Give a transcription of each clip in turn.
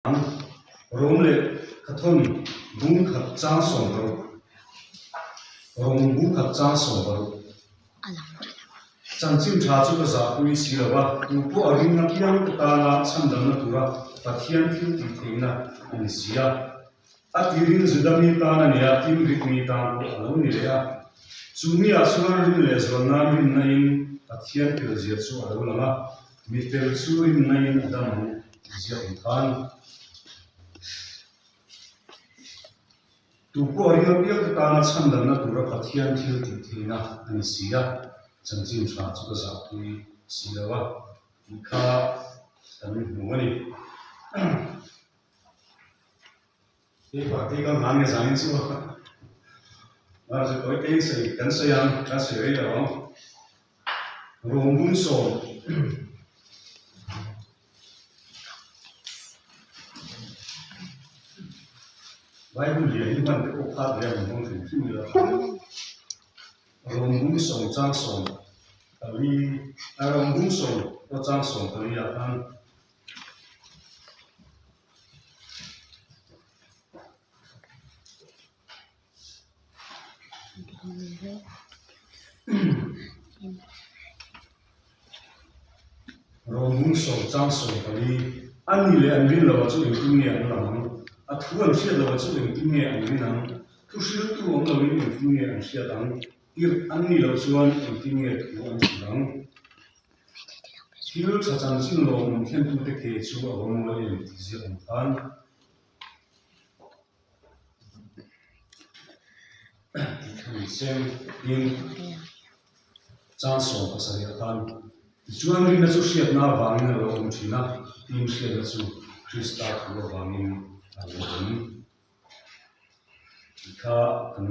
Ang Rom leh Khathawn bung khat chang 60. Rom bung khat chang 60. Chanchin tha chu ka zahpui si lo a, tu pawh a ring apiang te tana chhandamna tura Pathian thil tih theihna a ni si a. A tirin Juda mi tan a ni a, tin Greek mi tan pawh a lo ni leh a. Chu miah chuan rin leh zual nan rinna in Pathian felzia chu a lo lang a, mi fel chu rinna in a dam ang. Ziak ang khan tu pawh ring apiang te tana chhandamna tura Pathian thil tih theihna a ni si a, chanchin tha chu ka zahpui si lo a tih kha kan hmu a ni. Paper te ka hman nge zangin chu a chu tawi te sawi kan sawi ang kan sawi rei lo ang. Rawng sawm. Bible lian hi hman te pawh khat ve ang hmang hrim hrim ila Rawng sawm chang 14 rawng sawm pawh chang 14 ah khan. Rawng 10 chang 14 A ni leh an rin loh chu engtin nge an lang ang? A thu an hriat loh chu engtin nge an rin ang? Thu hriltu awm loin engtin nge an hriat ang? Tirh an nih loh chuan engtin nge thu an hrilh ang? Thil tha chanchin lawmawm thlentute ke chu a va mawi em tih ziak ang khan. Tih kha ni se tin chang 17 ah khan tichuan rinna chu hriatna avangin a lo awm thin a, tin hriatna chu Krista thu avangin a lo awm. Tih kha kan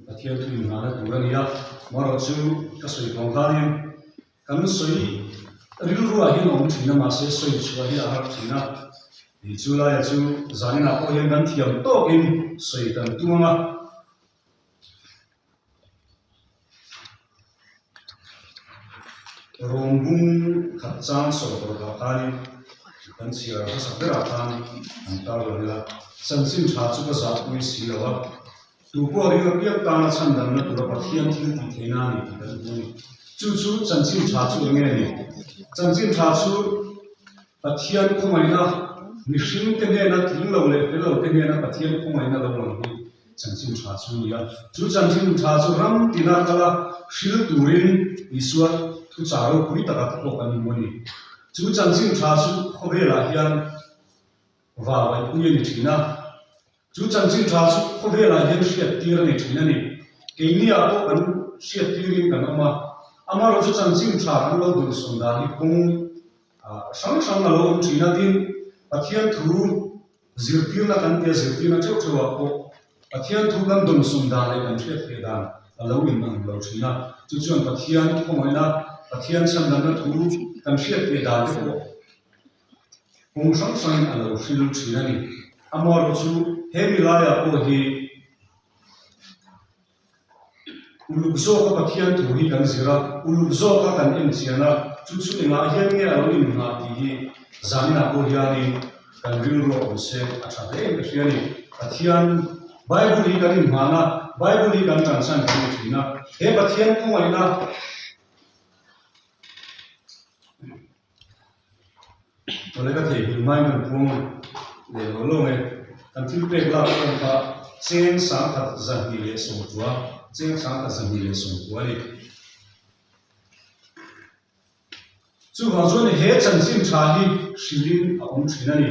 Pathian thu inngahna tur a ni a, amaherawh chu ka sawi tawng khanin kan sawi rilruah hian a awm thin a, mahse sawi chhuah hi a har thin a, ih chu laia chu zaninah pawh hian kan thiam tawkin sawi kan tum ang a. Rawng bung khat chang sawi tawh lah khanin kan chhiar hmasa berah khan an tar lo ila, chanchin tha chu ka zahpui si lo a, tu pawh ring apiang tana chhandamna tura Pathian thil tih theihna a ni tih kan hmu a ni. Chu chu chanchin tha chu eng nge ni? Chanchin tha chu Pathian khawngaihna, mihringte hnena tling lo leh fel lo te hnena Pathian khawngaihna lo lang hi chanchin tha chu a ni a. Chu chanchin tha chu ram tina kala hril turin Isua thuchah ropui taka te pawh kan hmu a ni. Chu chanchin tha chu khawvelah hian vavaihpui a ni thin a. Chu chanchin tha chu khawvelah hian hriattir a ni thin a ni. Keiniah pawh kan hriattirin kan awm a, amaherawhchu chu chanchin tha kan lo dawnsawm dan hi kawng hrang hrang a lo awm thin a, tin Pathian thu zirtirna kan tia zirtirna theuh theuhah pawh Pathian thu kan dawnsawm dan leh kan hriatfiah dan a lo inang lo thin a, chu chuan Pathian khawngaihna, Pathian chhandamna thu kan hriatfiah dan te pawh Kawng hrang hrangin a lo hril thin a ni. Amaherawh chu he mi laiah pawh hi uluk zawka Pathian thu hi kan zir a, uluk zawka kan en chian a, chu chu engah hian nge a lo inngah tih hi zaninah pawh hianin kan rilru a awm se a tha hle em ka hria a ni. Pathian Bible hi kan inhman a, Bible hi kan tanchhan kan ni thin a, he Pathian khawngaihna, Tawlai ka thei hlim hmain kan puang leh lo lo nge. Kan thil pek lak pawh kha cheng 1290, cheng 1290 a ni. Chuvang chuan he chanchin tha hi hrilhin a awm thin a ni.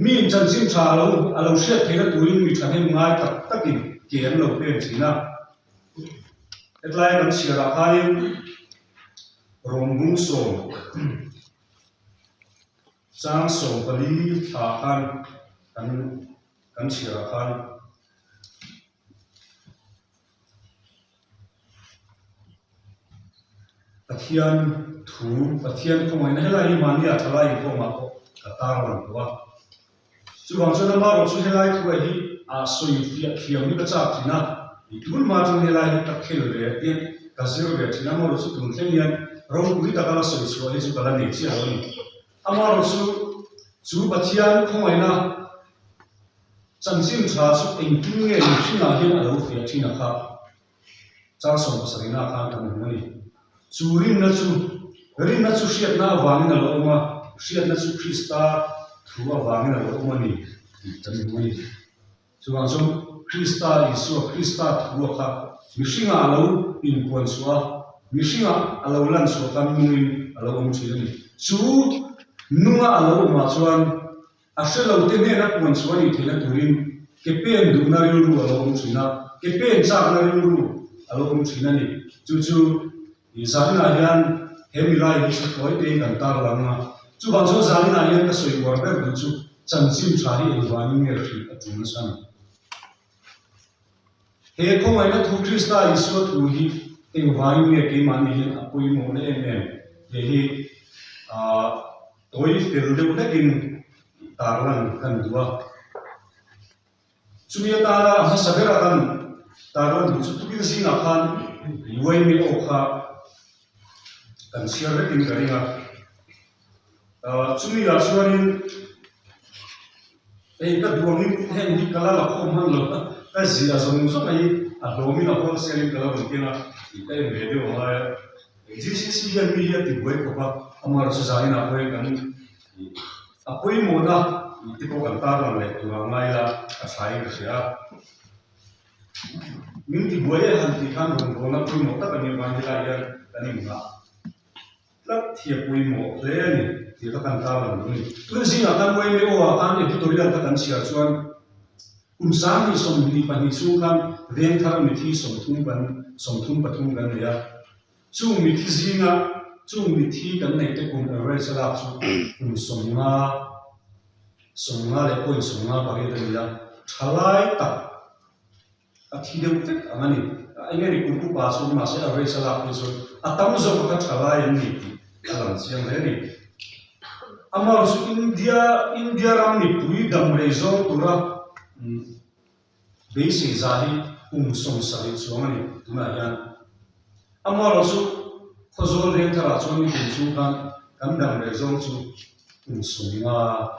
Miin chanchin tha a lo a lo hriat theihna turin mi thahnem ngai tak takin ke an lo pen thin a. Hetlai kan chhiarah khanin Rawngbung sawm chang 14 thla khan kan kan chhiarah khan Pathian thu Pathian khawngaihna helai hi mahni ah thalai inkhawmah pawh ka tarlang tawh a. Chuvang chuan amaherawh chu helai thu ah hi ah sawi fiah thiam hi ka chak thin a, i tun hma chuan helai hi ka khel ve a tiang ka zir ve thin a, amaherawh chu tun thleng hian ropui taka la sawi chhuah hi chu ka la nei chiah lo a ni. Amaherawh chu. Chu Pathian khawngaihna chanchin tha chu engtin nge mihringah hian a lo fiah thin a kha? Chang 70 ah khan kan hmu a ni. Chu rinna chu, rinna chu hriatna avangin a lo awm a, hriatna chu Krista thu avangin a lo awm a ni tih kan hmu a ni. Chuvang chuan Krista Isua, Krista thu a kha mihringah a lo inpuan chhuah a, mihringah a lo lan chhuah khan nungin a lo awm thin a ni. Chu nunga a lo awmah chuan A hre lo te hnena puan chhuah a nih theihna turin ke pen duhna rilru a lo awm thin a, ke pen chakna rilru a lo awm thin a ni. Chu chu i zaninah hian he milai hi hre tawi tein kan tar lang a. Chuvang chuan zaninah hian ka sawi uar ber duh chu chanchin tha hi engvangin nge hrilh a tul nasa a ni. He khawngaihna thu Krista Isua thu hi engvangin nge keimahni hian a pawimawhna em em tih hi ah Tawi fel deuh hlekin tarlan kan duh a. Chumi atana a hmasa bera kan tarlan duh chu tukin zingah khan Luaimi aw kha kan chhiar vekin ka ring a. Chumi ah chuanin hei ka duh angin heng hi ka la la khawm hman lo a, ka ziah zawng zawng hi a hlawmin a wholesale in ka la rawn keng a tih ka en ve deuh a ngai a. GCC hian mi hi a ti buai khawp a, amaherawhchu chu zaninah pawh hian kan a pawimawhna te pawh kan tarlang leh tur a ngai la, a thain ka hria a. Min ti buai e han tih khan rawngbawlna pawimawh tak a nih avangin helai hian kan inngah tlat hi a pawimawh hle a ni tih kha kan tarlang duh a ni. Tun zingah khan YMO ah khan editorial kha kan chhiar chuan Kum 2022 chhung khan vengthar mithi 30 kan 33 kan nei a. Chung mithi zinga chung mithi kan neih te kum average a lak chu kum 50 50 leh point 58 a ni a. Thalai tak a thi deuh vek ang a ni. Eng nge ni kum upa chu mahse average a lak phei chuan a tam zawk kha thalai an ni tih a lang chiang hle a ni. Amaherawhchu chu India India ram mipui damrei zawng tura beisei zah hi kum 70 chuang a ni tunah hian. Amaherawhchu Khawzawl Vengtharah chuan nikum chhung khan kan damrei zawng chu kum 50 a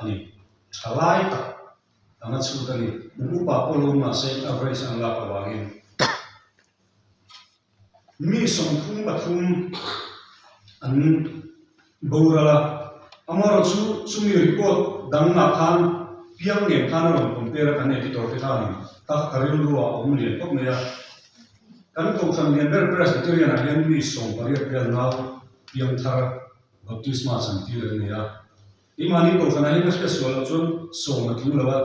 ni. Thalai tak Anga chhut a ni. Kum upa pawh lo mahse average an lak avangin mi 33 an boral a. Amaherawh chu chumi report dangah khan piang nen khan a rawn compare a kan editor te khanin kha ka rilru ah a awm lian khawp mai a. Kan kohhran lian ber Presbyterian ah hian mi 18 vel nau piang thar baptisma chantir an nei a. Keimahni kohhranah hian ka hriat sual loh chuan sawm a tling lo a,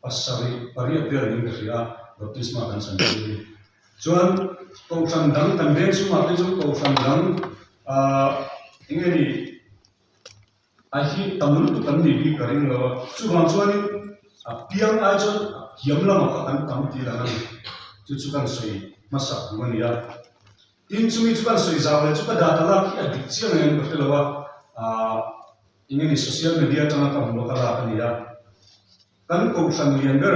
pasarih pariat vel niin ka hria a, baptisma kan chan tir hi. Chuan kohhran dang kan veng chhungah phei chuan kohhran dang ah eng nge ni a hi tam lutuk kan nih bik ka ring lo a, chuvang chuanin a piang ai chuan a kiam lamah kha kan tam tih lang a ni. Chu chu kan sawi hmasak duh a ni a. Tin, chumi chu kan sawi zau leh chu ka data lak hi a dik chiang em ka hre lo a, aah eng nge ni social media atanga ka hmuh a ka lak a ni a. Kan kohhran lian ber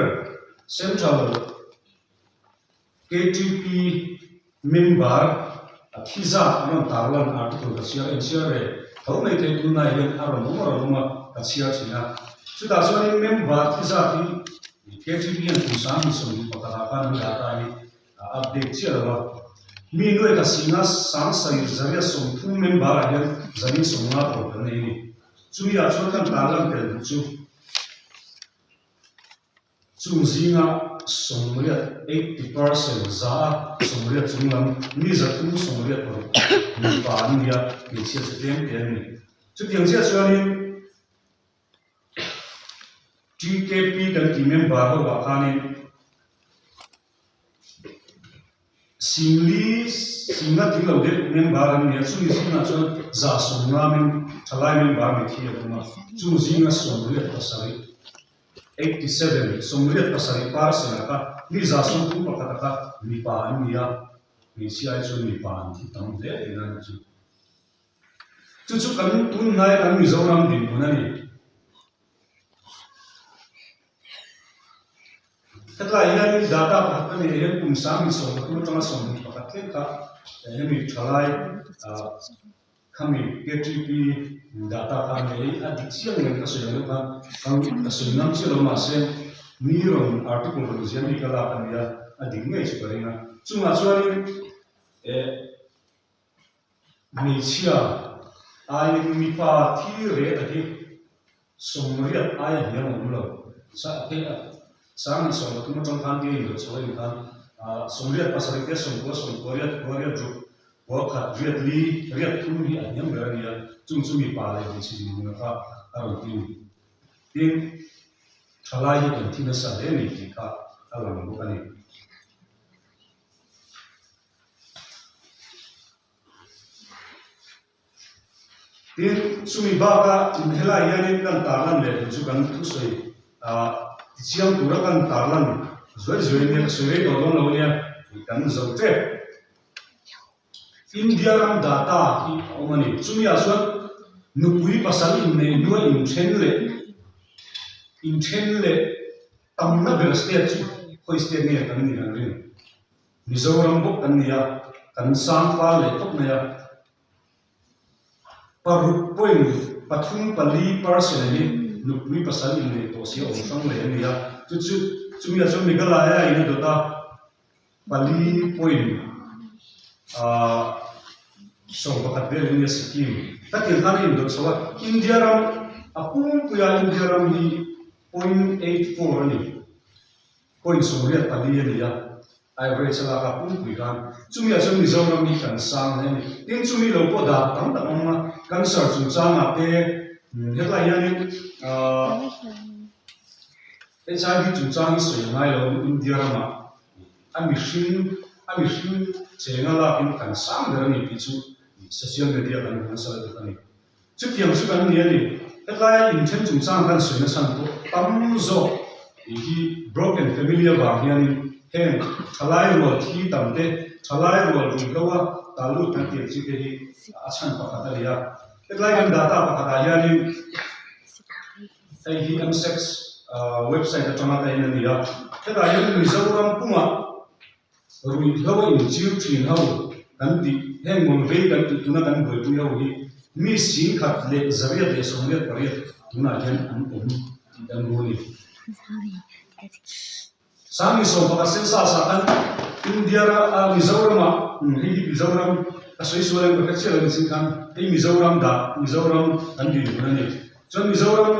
Central KTP member a thi zat an rawn tar lan article ka chhiar en chhiar ve tho mai thei tunlai hian a rawn awm a rawn awm a ka chhiar thin a. Chutah chuanin member thi zat hi KTP hian kum 2021 ah khan an data hi A update chiah lo a. Mi nuai ka singa 7130 member ah hian 150 tur kan nei a ni. Chumi ah chuan kan tarlan tel duh chu chung zinga 80, eighty percent, za a 80 chung lam mi 386 mipa an ni a, hmeichhia chu tlem te an ni. Chutiang chiah chuanin TKP kan tih member ho ah khanin Singli Singla tling lo deuh member an ni a, chumi zingah chuan 150 mem thalai member mithi an awm a, chung zinga 87, 87, 87 percent ah kha mi 131 ah kha mipa an ni a, hmeichhia ai chuan mipa an thi tam hle tihna a ni chu. Chu chu kan tunhnai kan Mizoram dinhmun a ni. Hetlai hian data pakhat ka neih hian kum 2013 atanga 21 thleng kha hemi thalai ah. Khami KTP data kha a nei a dik chiang em ka sawi ang deuh khan ka sawi ngam chiah lo mahse mi rawn article rawn ziah mi ka lak a nia a dik ngei chu ka ring a. Chungah chuanin eh hmeichhia aiin mipa thi ret a hi 80 aia hniam a awm lo. 2013 atang khan tia indawt chho a in khan 87 te 90 90 riat 90 riat ruk 1 riat li riat thum hi a hniam ber a ni a, chung chu mipa leh hmeichhe dinhmun kha a rawn ti a ni. Tin, thalai hi kan thi nasa hle a ni tih kha a lang bawk a ni. Tin, chumi baka helai hianin kan tarlan leh tur chu kan thusawi tichiang tura kan tarlan zuai zuai nia ka sawi rei tawh dawn lo ania kan zo tep. India ram data hi a awm a ni. Chumi ah chuan nupui pasal inneih hnua inthen leh inthen leh tamna ber state chu khawi state nge kan nih ang rin? Mizoram bawk kan ni a, kan sang fal leh khawp mai a. 6.34 percent hi nupui pasal inneih tawh si a awm hrang leh a ni a, chu chu chumi ah chuan Meghalaya in a dawt a, pali point 11 vel in nia Sikkim. Hetiang khan a indawt chho a, India ram a pumpuia India ram hi point 84 a ni. Point 84 a ni a, average a lak a pumpui khan chumi ah chuan Mizoram hi kan sang hle a ni. Tin chumi lo pawh data tam tak a awm a, cancer chungchangah te hetlai hianin ahh HIV chungchang hi sawi a ngai lo India ramah a mihring a mihring chenga lakin kan sang ber a ni tih chu social media kan hmu nasa lutuk a ni. Chutiang chu kan ni a ni. Hetlai inthen chungchang kan sawi nachhan pawh tam zawk tih hi broken family avang hianin heng thalai rual thi tam te, thalai rual ruihhlo a tal lut kan tih ang chi te hi a chhan pakhat a ni a. Hetlai kan data pakhatah hianin hei hi MSEX website atanga ka en a ni a. Hetah hian Mizoram pumah Ruihhlo a inchir thin ho kan tih, heng mawlvei kan tih tuna kan buaipui ho hi mi 10,000 leh 188 tunah hian an awm tih kan hmu a ni. 2011 census ah khan India Mizoram ah hei hi Mizoram ka sawi sual em ka hre chiah lo nichin khan hei Mizoram dah Mizoram kan dinhmun a ni. Chuan Mizoram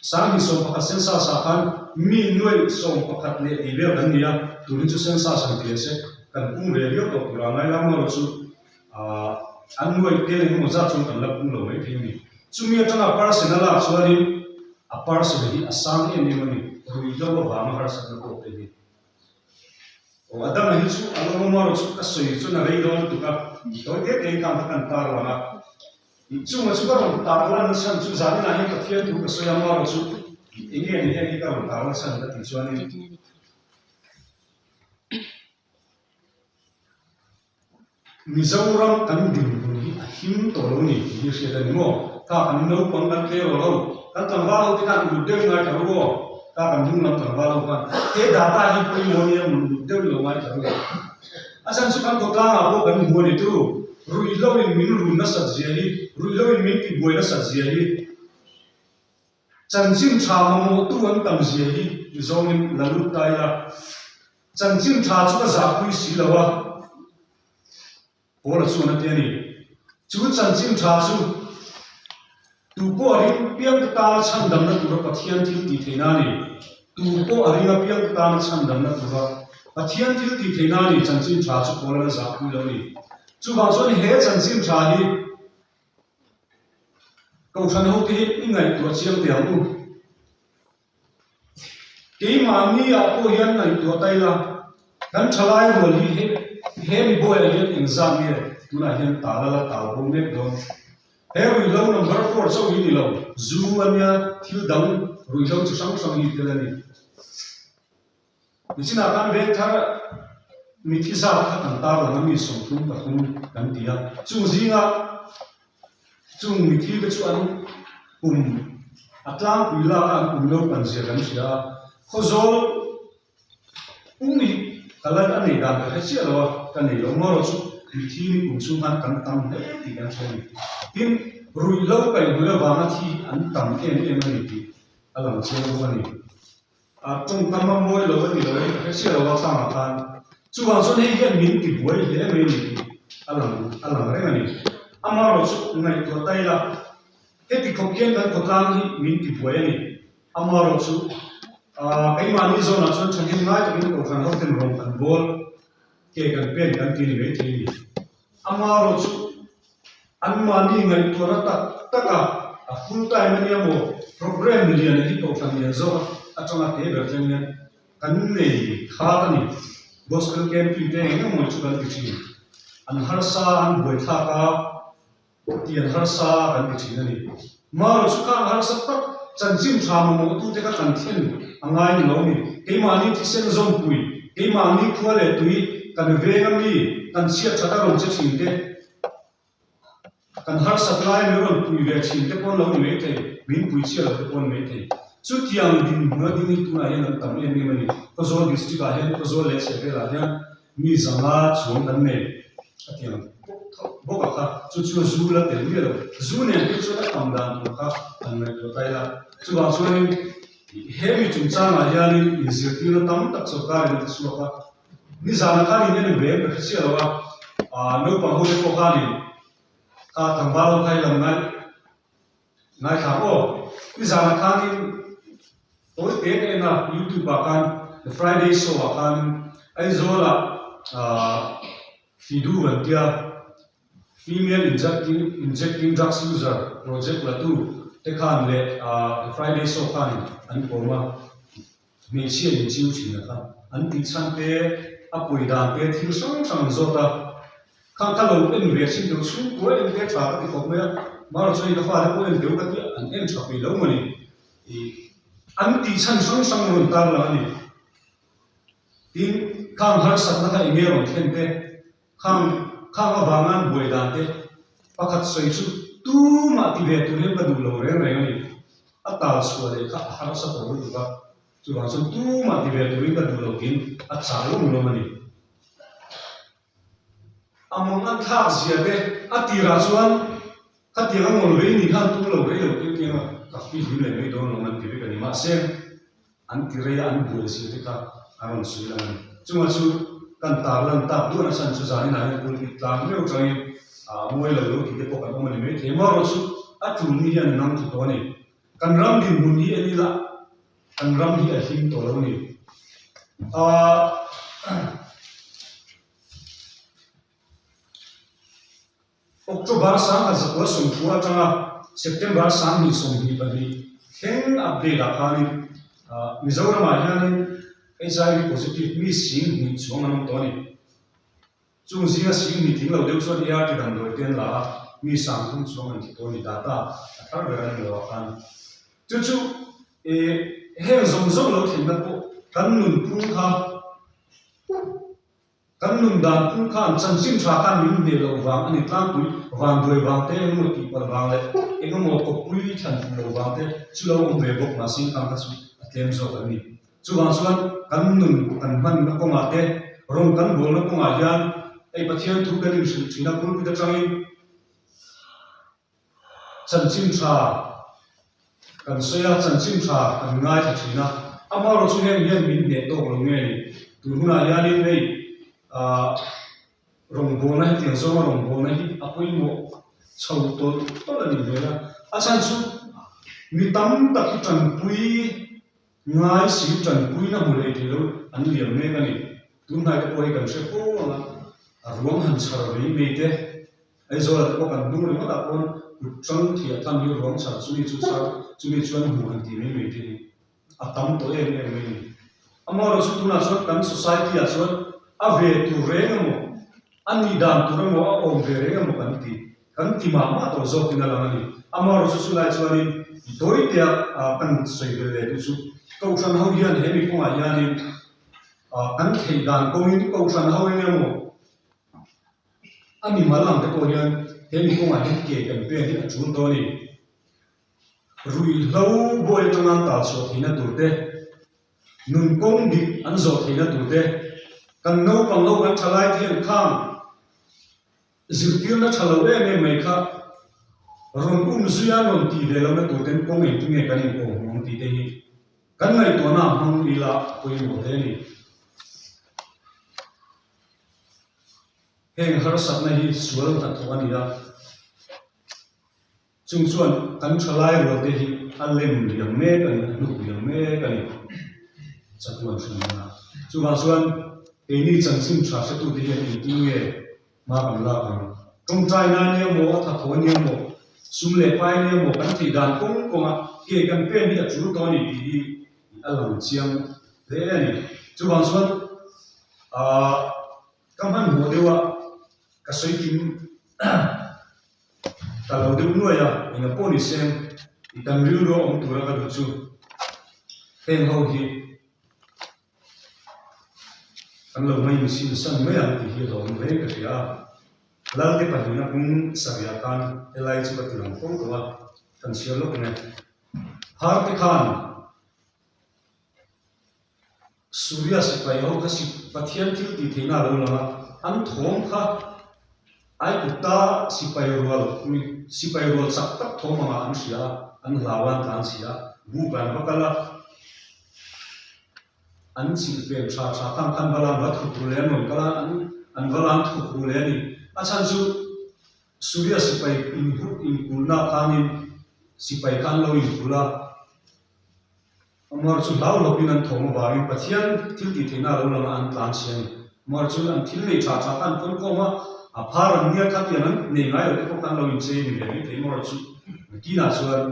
2011 census ah khan mi nuaih 11 leh tih vel kan ni a, tun hi chu census han ti se kan pung ve viau tawh tur a ngai lam erawh chu ah an nuaih tel eng emaw zat chuan kan la pung lo mai thei a ni. Chumi atanga percent a lak chuanin a percent hi a sang em em a ni, ruihhlo avanga harsatna pawh te hi. Aw a dangah hi chu a lawmawm erawh chu ka sawi chuan a rei dawn lutuk a, tawi te tein khan ka kan tar lang a. Chunga chu ka rawn tar lan na chhan chu zaninah hian Pathian thu ka sawi a, Maro chu eng nge ni heng hi ka rawn tar lan chhan ka tih chuanin Mizoram kan dinhmun hi a him tawh lo ni tih hi hriat a ni maw? Kha kan naupang kan tle rawh lo, kan tlangval ho te khan uluk deuhin ngaithla ru aw, kha kan hnung lam tlangval ho khan he data hi pawimawh nia uluk deuhin lo ngaithla ru. A chhan chu kan khawtlangah pawh kan hmu a ni tu. Ruihhlo in min run nasat zia hi, ruihhlo in min tibuai nasat zia hi, chanchin tha mamawhtu an tam zia hi ti zawngin la lut ta ila. Chanchin tha chu ka zahpui si lo a, Paula chuan a ti a ni. Chu chanchin tha chu Tu pawh a ring piangte tana chhandamna tura Pathian thil tih theihna a ni. Tu pawh a ring apiangte tana chhandamna tura Pathian thil tih theihna a ni. Chanchin tha chu Paula'n a zahpui lo a ni. Chuvang chuan he chanchin tha hi Kohhran hote hi i ngaihtuah chiang teh ang u. Keimahni ah pawh hian ngaihtuah ta ila, kan thalai rual hi he he mi bawiah hian engzat nge tunah hian tal a la tal bo mek dawn. He ruihhlo number four chauh hi ni lo, zu a nia thil dang ruihhlo chi hrang hrang hi tel a ni. Nichinah khan veng thar mithi zat kha kan tarlang a mi 33 kan ti a, chung zinga Chung mithi te chu an kum a tlangpui lak a an kum lo pan zia kan hria a, Khawzawl pum hi ka lan a nei dan ka hre chiah lo a, ka nei lo maw erawh chu. Mithi ni kum chhung khan kan tam hle tih kan hria a ni. Tin, ruihhlo kaihhnawih avanga thi an tam em em a ni tih a lang chiang bawk a ni. A tawngkam a mawi lo a ni lo in ka hre chiah lo a tlangah khan. Chuvang chuan hei hian min ti buai hle mai a ni tih a lang a lang reng a ni. Amaherawhchu ngaihtuah ta ila, heti khawp hian kan khawtlang hi min ti buai a ni. Amaherawhchu keimahni zawnah chuan thahnem ngai takin Kohhran hoten rawn kan bawl ke kan pen kan ti ni maithei a ni. Amaherawhchu Anmahni ngaihtuahna tak tak a, a full time a nia maw? Programme lian hi Kohhran lian zawk atanga te ber thleng hian kan nei khat a ni. Gospel camping te eng emaw chu kan ti thin. An harsa an buaithlak a, ti an harsa kan ti thin a ni. Marawh chu khang harsa tak chanchin tha mamawhtute kha kan thlen a ngai ni lo a ni. Keimahni thisen zawmpui, keimahni khua leh tui kan veng a mi, kan chhiat that a rawn che thin te, Kan harsat lai min rawn pui ve thin te pawh an lo ni mai thei, min pui chiah lo te pawh an ni mai thei. Chutiang dinhmun a ding hi tunah hian an tam em em a ni. Khawzawl district ah hian Khawzawl leh chhehvelah hian mi zanga chuang kan nei a ti ang bawk a kha. Chu chu zu la tel miah lo. Zu nen phei chuan a tam dan tur kha an ngaihtuah ta ila. Chuvang chuanin he mi chungchangah hianin inzirtirna tam tak sawrkarin a ti chhuak a. Nizana khan in en ve em ka hre chiah lo a, aah naupang ho te pawh khanin kha tlangval ho kha i lam ngai ngaithla ang aw. Nizana khanin tawi te ka en a youtube ah khan the friday show ah khan Aizawl ah aah Fidu an tia female injecting injecting drugs user project la tu te khan leh aah the friday show khanin an kawm a. Hmeichhia in chiu thin a kha an tih chhan te, a pawi dan te thil hrang hrang an zawt a. Khang kha lo en ve chin deuh chhungkua en te tha ka ti khawp mai a, Mara chuan ka fate pawh en deuh ka ti a, an en tha peih lo maw ni. Ih an tih chhan hrang hrang rawn tar lang a ni. Tin, khang harsatna kha eng nge rawn thlen te, khang khang avanga an buai dan te pakhat sawi chu tumah ti ve tur hian ka duh lo reng reng a ni. A tal chhuah leh kha a harsa tawh lutuk a, chuvang chuan tumah ti ve turin ka duh lo tiin a chah lawm lawm a ni. A mang an thlak zia te a tirah chuan khatiang a ngawl vei ni khan tum lo rei lo tir tiang a ka fihlim leh mai dawn lo an ti vek a ni. Mahse an ti rei a an buai zia te kha a rawn sawi lang a ni. Chunga chu kan tar lan tak duan a chhan chu zaninah hian pulpit tlang meuh changin a mawi lo lo tih te pawh kan awm a ni maithei. Amaherawhchu chu a tul ni hian a nang thlu tawh a ni. Kan ram dinhmun hi en ila kan ram hi a hlim tawh lo a ni. Aaa. October 1993 atanga September 2022 thleng update ah khanin Mizoramah hianin HIV positive mi sing hnih chuang an awm tawh a ni. Chung zinga sing hnih tling lo deuh chuan ART damdawi te an la a, mi 30 chuang an thi tawh a ni. Data a thar ber a ni lo ah khan. Chu chu heng zawng zawng lo thlenna pawh kan nunphung kha Kan nun dan phung khan chanchin tha khan min hneh loh vang a ni tlangpui, vanduai vang te engemaw tihpalh vang leh engemaw kawppui thlan fuh loh vang te chu lo awm ve bawk mahse khang kha chu a tlem zawk an ni. Chuvang chuan kan nun kan hmanna kawngah te, rawng kan bawlna kawngah hian hei Pathian thu kan inhrilh thin a, pulpit atangin, Chanchin tha kan sawi a, chanchin tha kan ngaithla thin a. Amaherawhchu chu heng hian min hneh tawk lo nge ni? Tun hunah hianin hei ah rawngbawlna hetiang zawnga rawngbawlna hi a pawimawh chho tawlh tawlh a nih hmel a. A chhan chu mi tam tak hi tanpui ngai si tanpuina hmu leh thei lo an liam mek a ni. Tunhnai te pawh hi kan hre fo ang a, a ruang han chhar mai mai te. Aizawla te pawh kan hnung ringawt ah pawn kut tang thiah tham hi ruang chhar chumi chu chhar chumi chuan hmuh han ti mai mai te hi a tam tawh em em mai a ni. Amaherawhchu tunah chuan kan society ah chuan a ve tur reng emaw a nih dan tur emaw a awm ve reng emaw kan ti kan ti mah mah tawh zawkin a lang a ni. Amaherawhchu chulai chuanin tawi tea kan sawi belh leh duh chu Kohhran ho hian he mi kawngah hianin kan theih dan kawngin Kohhran ho eng emaw A mimal ang te pawh hian he mi kawngah hian ke kan pen hi a tul dawn a ni. Ruihhlo buai atanga tal chhuah theihna tur te, nun kawng dik an zawh theihna tur te, kan naupang ho kan thalai te hian khang. Zirtirna tha lo em em mai kha rawn um zui a rawn tih ve lohna tur ten kawng engtin nge kan inkawm hmu ang tih te hi kan ngaihtuahna a hmang ila a pawimawh hle a ni. Heng harsatna hi sual hnathawh a ni a. Chung chuan kan thalai rualte hi a lem liam mek a ni, a hnuk liam mek a ni, chatuan hrim hman a. Chuvang chuan keini chanchin tha hretute hian engtin nge hma kan lak ang? Tawngtaina a nia maw, a thatho a nia maw, sum leh pai a nia maw, kan theih dan kawng kawnga ke kan pen hi a tul tawh a ni tih hi a lang chiang hle a ni. Chuvang chuan aah ka hmanhmawh deuh a, ka sawi kim Ka lo deuh nuai a, enga pawh ni se i kan rilru a awm tura ka duh chu heng ho hi kan lo ngaih misin san mai ang tih hi a hlawm hle ka hria a. Lalte pahnihna kung sarih ah khan helai chu ka ti lang fo tawh a, kan chhiar lawk ang e. Pharte khan. Suria sipai ho kha si Pathian thil tih theihna a lo lang a, an thawm kha Aigupta sipai rual mi sipai rual chak tak thawm angah an hria a, an hlau a, an tlan chhia a, buk an va kal a, an chilhfen tha tha khan khan va lan va thuk ru leh an rawn kal a, an an va lan thuk ru leh a ni. A chhan chu Suria sipai inhut inkulhna khanin sipai kha an lo inkulh a. Amar chu hlau hlawpin an thawm avangin Pathian thil tih theihna a lo lang a, an tlan si a ni. Amar chu an thil nei tha tha kha an pawn khawm a, a phar an nia kha tiang an nei ngai lo te pawh kha an lo inchei a ni ve mai thei. Amar chu nakinah chuan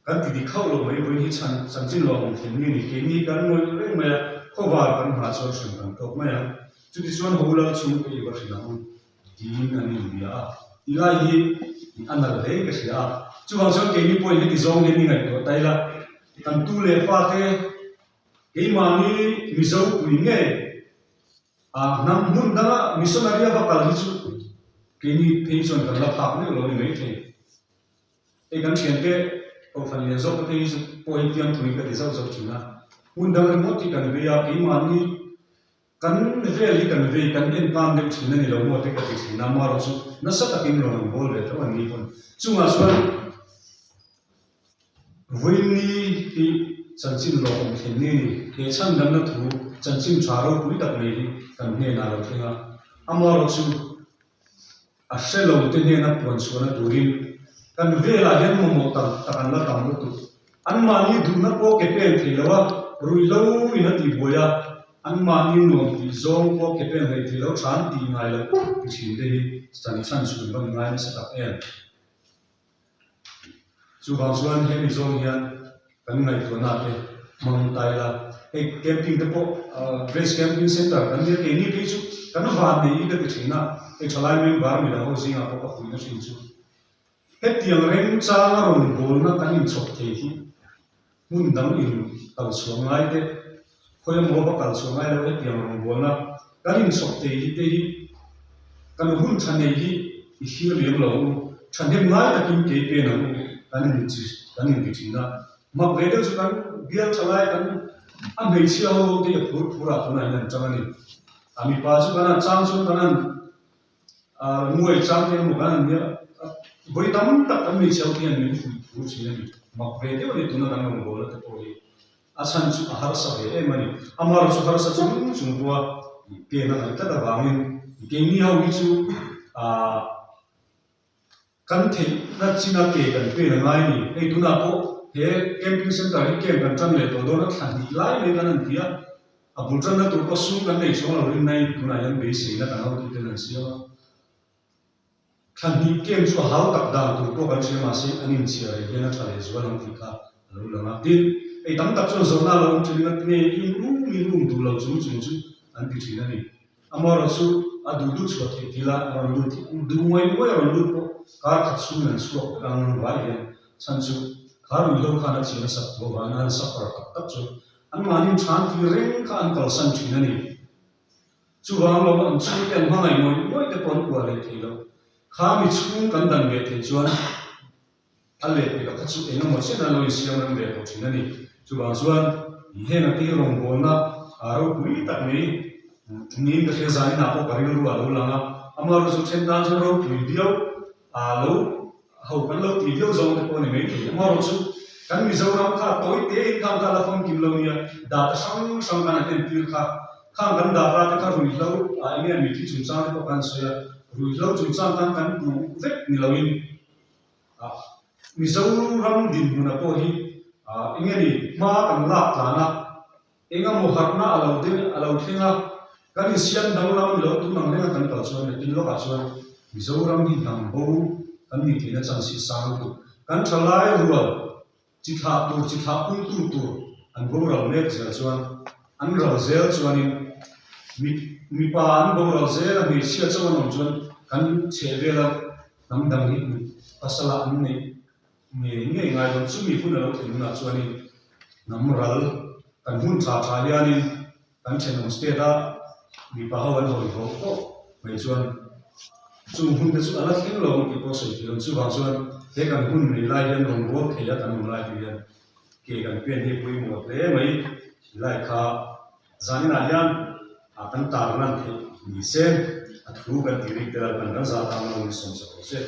kan ti dik hauh lo mai, vawiin hi chhan chanchin lo awm thei mi a ni. Keini kan ngawih reng mai a, khawvar kan nghah chuan hrim kan tawk mai ang. Chutichuan Hawlal chhungte i va hrilh ang u. Tiin an inbia a, ti lai hi a nalh hle ka hria a. Chuvang chuan keini pawhin heti zawng hian i ngaihtuah ta ila, kan tu leh fate keimahni Mizo pui ngei a hnam hmun danga missionary a va kal hi chu keini phei chuan kan la phak meuh lo a ni maithei. Hei kan thiante Kohhran lian zawk te phei hi chu pawh hi fiamthuin ka ti zauh zauh thin a, hmun dang ringawt hi kan vei a, keimahni Kan vel hi kan vei, kan en tan deuh thin a ni lo maw te ka ti thin a, amaherawh chu nasa takin rawn an bawl ve tho an ni pawn. Chungah chuan Vawiinni hi chanchin lawmawm thin ni a ni. He chhandamna thu chanchin tha ropui tak mai hi kan hnenah a lo thleng a, amaherawh chu A hre lo te hnena puan chhuahna turin kan velah hian mamawh tak tak an la tam lutuk. Anmahni duhna pawh ke pen thei lo a, ruihhlo in a tihbuai a, anmahni nuam tih zawng pawh ke pen hlei thei lo tha an tih ngai loh ti thin te hi chan chhan chhun va ni ngai nasa tak em. Chuvang chuan hemi zawng hian kan ngaihtuahna te hmang ta ila, hei camping te pawh Grace Camping Centre kan nia keini phei chu kan van nei i ka ti thin a, hei thalai member midang ho zingah pawh ka fuihna thin chu hetiang remchanga rawn bawlna kan inchhawp thei hi Hmun dang in kal chhuah ngai te, khawi emaw va kal chhuah ngai lo hetiang rawngbawlna kan inchhawp thei hi te hi kan hun tha nei hi i thlir liam lo u, thahnem ngai takin kei pen ang u kan inti kan inti thin a. Mak ve deuh chu kan bial tha lai kan a hmeichhia ho ho te hi a phur phur ah tunah hian an chang a ni. A mipa chu kan han chang chuan kan han Nguai chang te emaw kan an nia, vawi tam tak kan hmeichhe ho te hian min fuih phur thin a ni. Mak ve deuh a ni tuna kan rawngbawlna te pawh hi a chhan chu a harsa ve em a ni. Amaherawhchu chu harsa chung chung pawha pen a ngaih tlat avangin keini ho hi chu ah Kan theihna china ke kan pen a ngai a ni. Hei tunah pawh he camping centre hi camp kan tan leh tawh dawn a, thla hnih lai mai kan han ti a, a bul tanna tur pawh sum kan nei chuang lo rinna in tunah hian beiseina kan hotute an siam a. Thla hnih camp chu a hau tak dan tur pawh kan hria mahse an inchhiar reng hian a tha leh zual ang tih kha a lo lang a. Tin, hei tam tak chuan zawhna a lo awm thin a, nge in um in um duh lo chung chung chu an ti thin a ni. Amaherawh chu a duh duh chhuah theih thil a, a rawn lut hi duh nguai nguai a rawn lut pawh kar khat chhungin an chhuak vek ang vai hian chhan chu kha ruihhlo khan a chian a sak tawh avangin an suffer tak tak chu anmahni than tir reng kha an kalsan thin a ni. Chuvang lo an chhungte an hmangaih ngawih ngawih te pawh an kuah leh thei lo. Kha mi chhung kan dan ve theih chuan A lehpek a kha chu eng emaw chen a lo insiam rem ve tawh thin a ni. Chuvang chuan heng ati rawngbawlna ropui tak mai niin ka hria zaninah pawh ka rilru a lo lang a. Amaherawhchu then tan chuan ropui viau a lo ho kan lo ti viau zawng te pawh a ni maithei. Amaherawhchu kan Mizoram kha tawi te in khang kha la famkim lo nia, data hrang hrang khan an entir kha. Khang kan data te kha ruihhlo ah enge mithi chungchang te pawh khan sawi a, ruihhlo chungchang khan kan puh vek ni loin Mizoram dinhmuna pawh hi enge ni hma kan lak tlan a, Engemaw harhna a lo ding a lo thleng a, kan insiam danglam a ni lo, tun ang renga kan kal chuan nakin lawkah chuan Mizoram hi hnam bo kan nih theihna chance hi sang lutuk. Kan thalai rual chi thlah tur chi thlah pungtu tur an boral mek zel chuan an ral zel chuanin mi mipa an boral zel a hmeichhia chauh an awm chuan kan chhehvela hnam dang hi pasala an neih Ngei ngei ngai lo chumi hun a lo thlen hunah chuanin hnam ral kan hun tha tha hianin kan thenawm state a mipa ho an hawi haw pawh mai chuan chung hun te chu a la thleng lo ang tih pawh sawi theih lo. Chuvang chuan he kan hun nei lai hian rawngbâwl thei a kan awm lai te hian ke kan pen hi a pawimawh hle mai. Lai kha Zaninah hian a kan tar lan theih ni se, a thu kan tih rik tel a kan kan zah tang lo ni sawm sak rawh se.